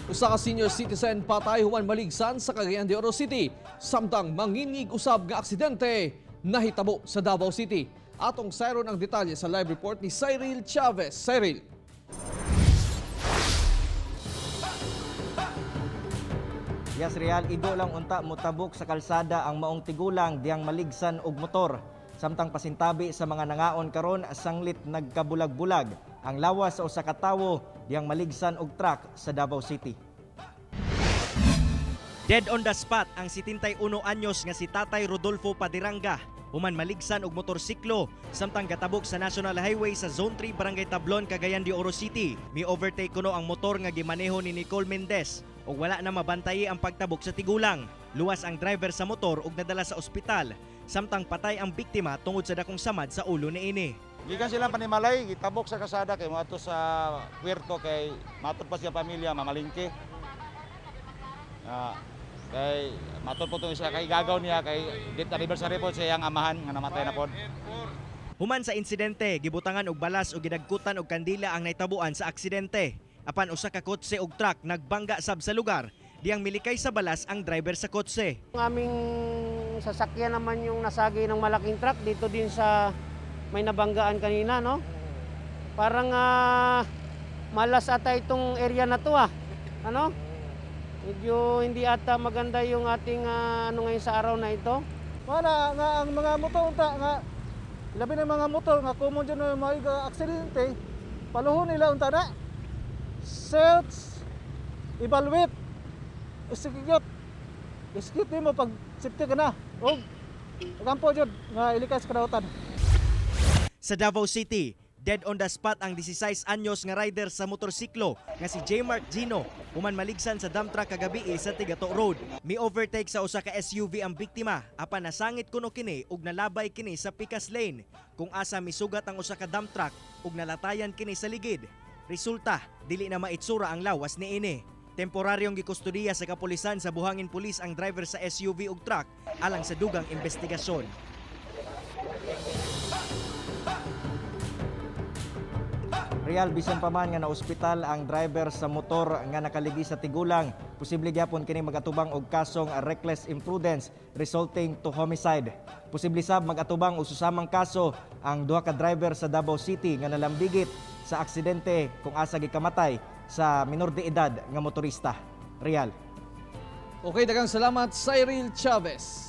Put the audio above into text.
Usa ka senior citizen patay human maligsan sa Cagayan de Oro City. Samtang manginig usab nga aksidente nahitabo sa Davao City. Atong sayron ang detalye sa live report ni Cyril Chavez. Cyril. Yes, Real, igo lang unta motabok sa kalsada ang maong tigulang diyang maligsan og motor. Samtang pasintabi sa mga nangaon karon, sanglit nagkabulag-bulag ang lawas sa usa ka tawo diyang maligsan og truck sa Davao City. Dead on the spot ang 71 anyos nga si Tatay Rodolfo Padiranga human maligsan og motorsiklo samtang gatabok sa National Highway sa Zone 3, Barangay Tablon, Cagayan de Oro City. Mi overtake kuno ang motor nga gimaneho ni Nicole Mendez ug wala na mabantayi ang pagtabok sa tigulang. Luwas ang driver sa motor ug nadala sa ospital samtang patay ang biktima tungod sa dakong samad sa ulo niini. Gikan sila panimalay, gitabok sa kasada kay moadto sa puerto kay matod pa siya pamilya mamalingke. Ah, kay matod po itong isa kay gagaw niya kay death anniversary po sa iyang amahan nga namatay na pod. Human sa insidente, gibutangan og balas ug gidagkutan og kandila ang nahitabuan sa aksidente. Apan usa ka kotse ug truck nagbangga sab sa lugar, diyang milikay sa balas ang driver sa kotse. Ang aming sasakyan naman yung nasagi ng malaking truck dito din sa may nabanggaan kanina, no? Parang malas ata itong area na to ah. Ano? Medyo hindi ata maganda yung ating ano ngayon sa araw na ito. Wala nga ang mga motor unta nga labi na mga motor nga common dyan na mga aksidente, paluhon nila unta na search, evaluate, execute, execute nimo pag safety ka na og kampo jud nga ilikas kadautan. Sa Davao City, dead on the spot ang 16 anyos nga rider sa motorsiklo nga si J. Mark Gino human maligsan sa dump truck kagabi sa Tigato Road. Mi overtake sa usa ka SUV ang biktima apan nasangit kuno kini ug nalabay kini sa Picas Lane kung asa misugat ang usa ka dump truck ug nalatayan kini sa ligid. Resulta, dili na maitsura ang lawas niini. Temporaryong gikustudiya sa kapulisan sa Buhangin Police ang driver sa SUV ug truck alang sa dugang investigasyon. Real, bisan pa man nga naospital ang driver sa motor nga nakaligi sa tigulang, posible gyapon kini magatubang og kasong reckless imprudence resulting to homicide. Posible sab magatubang og susamang kaso ang duha ka driver sa Davao City nga nalambigit sa aksidente kung asa gikamatay sa minor de edad nga motorista. Real. Okay, daghang salamat, Cyril Chavez.